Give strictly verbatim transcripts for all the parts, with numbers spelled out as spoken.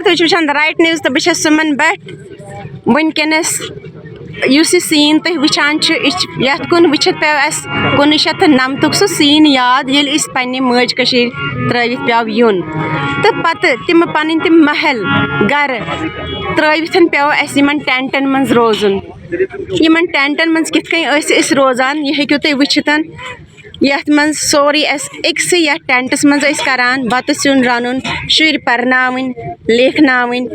تُہۍ چھِو وٕچھان The Right News تہٕ بہٕ چھَس سُمن بٹ۔ وٕنکیٚنَس یُس یہِ سیٖن تُہۍ وٕچھان چھِو، یہِ چھِ، یَتھ کُن وٕچھِتھ پیوٚو اَسہِ کُنوُہ شیٚتھ تہٕ نَمتُک سُہ سیٖن یاد، ییٚلہِ أسۍ پنٛنہِ مٲج کٔشیٖرِ ترٛٲوِتھ پیوٚو یُن۔ تہٕ پَتہٕ تِم پَنٕنۍ تِم محل، گَرٕ ترٛٲوِتھ پیوٚو اَسہِ یِمَن ٹٮ۪نٹَن منٛز روزُن۔ یِمَن ٹٮ۪نٹَن منٛز کِتھ کٔنۍ ٲسۍ أسۍ روزان، یہِ ہیٚکِو تُہۍ وٕچھِتھ۔ یَتھ منٛز سورُے اَسہِ أکسٕے یَتھ ٹٮ۪نٹَس منٛز ٲسۍ کَران، بَتہٕ سیُن رَنُن، شُرۍ پَرناوٕنۍ، لیکھناوٕنۍ،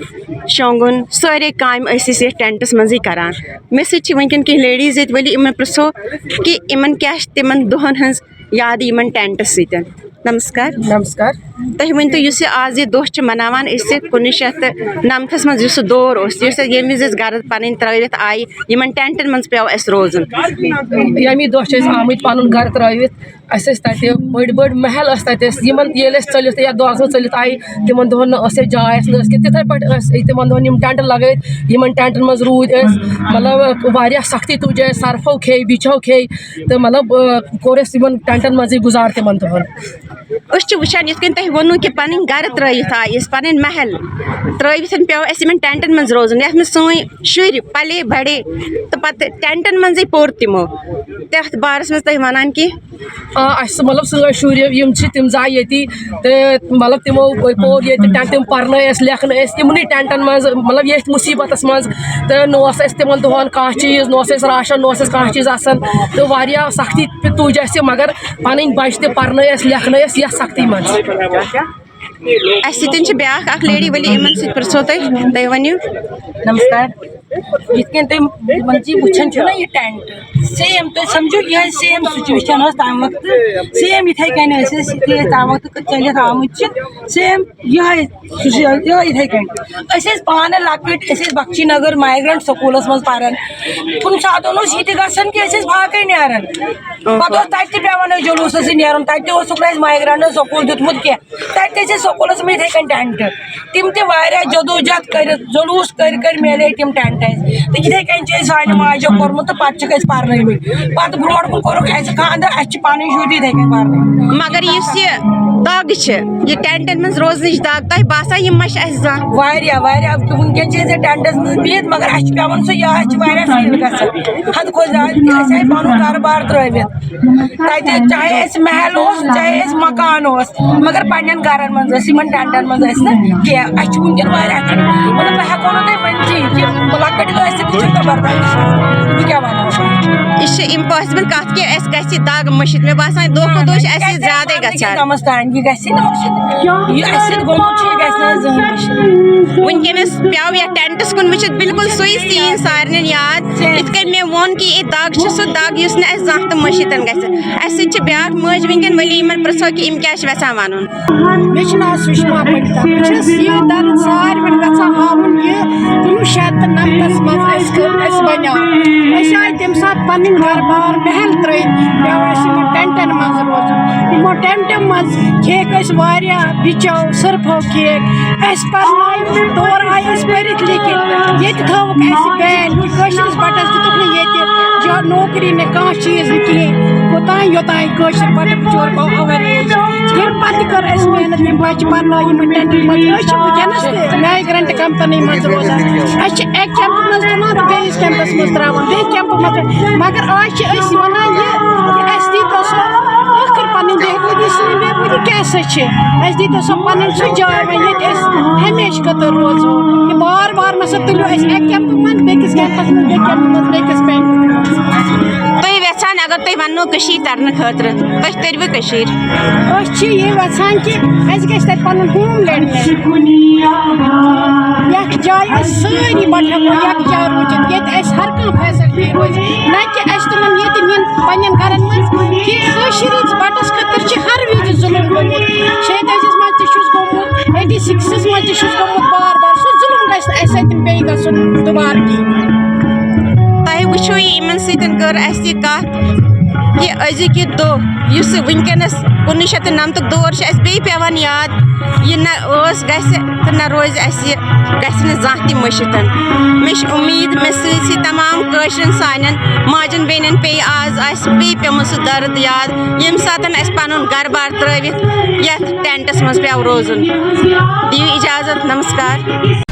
شۄنٛگُن، سٲرے کامہِ ٲسۍ أسۍ یَتھ ٹٮ۪نٹَس منٛزٕے کَران۔ مےٚ سۭتۍ چھِ وٕنکٮ۪ن کینٛہہ ladies ییٚتہِ، ؤلِو یِمَن پِرٛژھو کہِ یِمَن کیٛاہ چھِ تِمَن دۄہَن ہٕنٛز یاد یِمَن ٹٮ۪نٹَس سۭتۍ۔ نمسکار۔ نمسکار۔ تُہۍ ؤنۍ تو، یُس یہِ آز یہِ دۄہ چھِ مناوان أسۍ کُنوُہ شیٚتھ تہٕ نَمتھَس منٛز، یُس سُہ دور اوس، یُس أسۍ، ییٚمہِ وِزِ أسۍ گَرٕ پَنٕنۍ ترٛٲوِتھ آیہِ یِمَن ٹٮ۪نٹَن منٛز پیوٚو اَسہِ روزُن؟ ییٚمی دۄہ چھِ أسۍ آمٕتۍ پَنُن گَرٕ ترٛٲوِتھ۔ اَسہِ ٲسۍ تَتہِ بٔڑۍ بٔڑۍ محل ٲسۍ تَتہِ، اَسہِ یِمَن ییٚلہِ أسۍ ژٔلِتھ یا دۄہَس منٛز ژٔلِتھ آیہِ، تِمَن دۄہَن نہٕ ٲس اَسہِ جاے، اَسہِ نہٕ ٲس کینٛہہ۔ تِتھَے پٲٹھۍ ٲسۍ أسۍ تِمَن دۄہَن یِم ٹٮ۪نٹ لَگٲیِتھ، یِمَن ٹٮ۪نٹَن منٛز روٗدۍ أسۍ، مطلب، واریاہ سختی تُج اَسہِ، سرپھو کھے، بِچھو کھے، تہٕ مطلب، آ، کوٚر اَسہِ یِمَن ٹٮ۪نٹَن منٛزٕے گُزار تِمَن دۄہَن۔ أسۍ چھِ وٕچھان، یِتھ کٔنۍ تۄہہِ ووٚنوُ کہِ پَنٕنۍ گَرٕ ترٛٲوِتھ آے أسۍ، پَنٕنۍ محل ترٛٲوِتھ پیوٚو اَسہِ یِمَن ٹٮ۪نٹَن منٛز روزُن، یَتھ منٛز سٲنۍ شُرۍ پَلے بَڑے تہٕ پَتہٕ ٹٮ۪نٹَن منٛزٕے پوٚر تِمو۔ تَتھ بارَس منٛز تۄہہِ وَنان کینٛہہ؟ آ، اَسہِ، مطلب، سٲنۍ شُرۍ یِم چھِ، تِم زاے ییٚتی، تہٕ، مطلب، تِمو پوٚر ییٚتہِ ٹٮ۪نٹ، تِم پَرنٲے اَسہِ، لیکھنٲے اَسہِ یِمنٕے ٹٮ۪نٹَن منٛز، مطلب، ییٚتھۍ مُصیٖبتَس منٛز۔ تہٕ نہ اوس اَسہِ تِمَن دۄہَن کانٛہہ چیٖز، نہ اوس اَسہِ راشَن، نہ اوس اَسہِ کانٛہہ چیٖز آسان، تہٕ واریاہ سختی تہِ تُج اَسہِ، مگر پَنٕنۍ بَچہِ تہِ پَرنٲے اَسہِ، لیکھنٲے اَسہِ یَتھ سختی منٛز۔ اَسہِ سۭتۍ چھِ بیٛاکھ اَکھ lady، ؤلِو یِمَن سۭتۍ پِرٛژھو تُہۍ، تُہۍ ؤنِو۔ نمسکار۔ یِتھ کٔنۍ تُہۍ یِمَن چی وٕچھان چھِو نہ یہِ ٹٮ۪نٹ، same تُہۍ سَمجھِو یِہوٚے same situation ٲس تَمہِ وقتہٕ، same یِتھَے کٔنۍ ٲسۍ أسۍ، یِتھُے أسۍ تَمہِ وقتہٕ چٔلِتھ آمٕتۍ چھِ، same یِہوٚے، سُہ چھُ یِہوٚے یِتھَے کٔنۍ۔ أسۍ ٲسۍ پانہٕ لۄکٕٹۍ، أسۍ ٲسۍ بخشی نگر migrant سکوٗلَس منٛز پَران۔ کُنہِ ساتہٕ اوس یہِ تہِ گژھان کہِ أسۍ ٲسۍ فاقے نیران۔ پَتہٕ اوس تَتہِ تہِ پٮ۪وان أسۍ جلوٗسَسٕے نیرُن، تَتہِ تہِ اوسُکھ نہٕ اَسہِ migrant سکوٗل دیُتمُت کینٛہہ۔ تَتہِ تہِ ٲسۍ أسۍ سکوٗلَس منٛز یِتھَے کٔنۍ ٹٮ۪نٹ۔ تِم تہِ واریاہ جدوجہد کٔرِتھ، جلوٗس کٔرۍ کٔرۍ میلے تِم ٹٮ۪نٹ اَسہِ۔ تہٕ یِتھَے کٔنۍ چھِ أسۍ سانہِ ماجہِ کوٚرمُت تہٕ پَتہٕ چھِکھ أسۍ پَرنٲومٕتۍ۔ پَتہٕ برونٛٹھ کُن کوٚرُکھ اَسہِ خانٛدر، اَسہِ چھِ پَنٕنۍ شُرۍ تہِ یِتھَے کٔنۍ پَرنٲومٕتۍ۔ مگر یُس یہِ دَگ چھِ، یہِ ٹٮ۪نٹَن منٛز روزنٕچ دَگ، تۄہہِ باسان یِم ما چھِ اَسہِ زانٛہہ؟ واریاہ، واریاہ۔ وٕنکٮ۪ن چھِ أسۍ یَتھ ٹٮ۪نٹَس منٛز بِہِتھ، مگر اَسہِ چھِ پٮ۪وان سُہ، یہِ حظ چھِ واریاہ feel گژھان۔ حدٕ کھۄتہٕ زیادٕ تہِ أسۍ آیہِ پَنُن کارٕبار ترٛٲوِتھ۔ تَتہِ چاہے اَسہِ محل اوس، چاہے اَسہِ مکان اوس، مگر پنٛنٮ۪ن گَرَن منٛز ٲسۍ، یِمَن ٹٮ۪نٹَن منٛز ٲسۍ نہٕ کینٛہہ۔ اَسہِ چھُ وٕنکٮ۪ن واریاہ، مطلب، بہٕ ہٮ۪کو نہٕ تۄہہِ ؤنۍتھٕے کہِ لۄکٕٹۍ ٲسِتھ تہِ چھُ زبردست۔ بہٕ کیٛاہ وَنہو؟ یہِ چھِ impossible کَتھ کہِ اَسہِ گژھِ یہِ دَگ مٔشِتھ۔ مےٚ باسان، دۄہ کھۄتہٕ دۄہ چھِ اَسہِ یہِ زیادَے گژھان۔ کَمَس تام یہِ گژھِ نہٕ مٔشِتھ۔ یہِ اَسہِ سۭتۍ گوٚمُت چھُ، یہِ گژھِ نہٕ اَسہِ زٕہٕنۍ مٔشِتھ۔ وٕنکیٚنَس پیوٚو یَتھ ٹٮ۪نٹَس کُن وٕچھِتھ بالکل سُے سیٖن سارنٕے یاد۔ یِتھ کٔنۍ مےٚ ووٚن کہِ یہِ دَگ چھِ سُہ دَگ یُس نہٕ اَسہِ زانٛہہ تہِ مٔشِتھ گژھِ۔ اَسہِ سۭتۍ چھِ بیٛاکھ مٲج وٕنکٮ۪ن، ؤلِو یِمَن پِرٛژھو کہِ یِم کیٛاہ چھِ یَژھان وَنُن۔ مےٚ چھُ ناو سُشما پنڈتا۔ بہٕ چھَس یہِ درد سارِوٕنۍ یَژھان ہاوُن یہِ کُنوُہ شیٚتھ تہٕ نَمتَس منٛز اَسہِ کٔر، اَسہِ بَنیٛاو۔ أسۍ آے تَمہِ ساتہٕ پَنٕنۍ گَرٕ بار محل ترٛٲوِتھ، پیوٚو اَسہِ یِمَن ٹٮ۪نٹَن منٛز روزُن۔ یِمو ٹٮ۪نٹَو منٛز کھیٚیَکھ أسۍ واریاہ بِچو، سٔرفو کھیٚیَکھ۔ اَسہِ پَرنٲوۍ، تور آے أسۍ پٔرِتھ لیٚکھِتھ۔ ییٚتہِ تھٲوٕکھ اَسہِ ban کہِ کٲشرِس بَٹَس دِتُکھ نہٕ ییٚتہِ جو نوکری نہٕ کانٛہہ چیٖز نہٕ کِہیٖنۍ۔ کوٚتام یوٚتام کٲشِر بَٹہٕ بِچور گوٚو اَوَر ایج۔ تَمہِ پَتہٕ تہِ کٔر اَسہِ محنت، یِم بَچہٕ پَرنٲوۍ یِمَن ٹٮ۪نٹَن منٛز۔ أسۍ چھِ وٕنکٮ۪نَس تہِ migrant company منٛز روزان۔ اَسہِ چھِ اَکہِ کیمپہٕ منٛز تُلان تہٕ بیٚیِس کیمپَس منٛز ترٛاوان، بیٚیہِ کیمپہٕ منٛز ترٛاوان۔ مگر آز چھِ أسۍ وَنان یہِ، کہِ اَسہِ دیٖتو سُہ ٲخٕر پَنٕنۍ بے بودی، سٲنۍ بے بودی کیٛاہ سا چھِ؟ اَسہِ دیٖتو سۄ پَنٕنۍ سُہ جاے وۄنۍ، ییٚتہِ أسۍ ہمیشہِ خٲطرٕ روزو۔ یہِ بار بار مہ سا تُلِو اَسہِ اَکہِ کیمپہٕ منٛز بیٚکِس کیمپَس منٛز، بیٚکہِ کیمپہٕ منٛز بیٚکِس پٮ۪ٹھ۔ تُہۍ یَژھان، اگر تُہۍ وَننو کٔشیٖرِ تَرنہٕ خٲطرٕ، تُہۍ تٔرِوٕ کٔشیٖرِ؟ أسۍ چھِ یہِ یَژھان کہِ اَسہِ گژھِ تَتہِ پَنُن home land مِلُن۔ یَتھ جایہِ أسۍ سٲری پَتہٕ ہٮ۪کو یَکجاہ روٗزِتھ، ییٚتہِ اَسہِ ہر کانٛہہ facility روزِ، نہ کہِ اَسہِ تِمَن ییٚتہِ نِن پنٛنٮ۪ن گَرَن منٛز۔ کہِ کٲشِرِس بَٹَس خٲطرٕ چھِ ہر وِزِ ظُلُم گوٚمُت، شیٚیہِ تٲجِیَس منٛز تہِ چھُس گوٚمُت، eighty sixَس منٛز تہِ چھُس گوٚمُت بار بار۔ سُہ ظُلُم گژھِ نہٕ اَسہِ سۭتۍ بیٚیہِ گژھُن دُبارٕ کِہیٖنۍ۔ تۄہہِ وٕچھِو، یہِ یِمَن سۭتۍ کٔر اَسہِ یہِ کَتھ۔ یہِ أزیُک یہِ دۄہ، یُس وٕنکیٚنَس کُنوُہ شیٚتھ تہٕ نَمتُک دور چھُ اَسہِ بیٚیہِ پٮ۪وان یاد، یہِ نہ ٲس گژھِ تہٕ نہ روزِ اَسہِ، یہِ گژھِ نہٕ زانٛہہ تہِ مٔشِتھ۔ مےٚ چھِ اُمید، مےٚ سۭتۍ سۭتۍ تمام کٲشرٮ۪ن سانٮ۪ن ماجٮ۪ن بیٚنٮ۪ن پیٚیہِ آز اَسہِ بیٚیہِ پیوٚمُت سُہ درد یاد، ییٚمہِ ساتہٕ اَسہِ پَنُن گَرٕ بار ترٛٲوِتھ یَتھ ٹٮ۪نٛٹَس منٛز پیوٚو روزُن۔ دِیِو اِجازت، نمسکار۔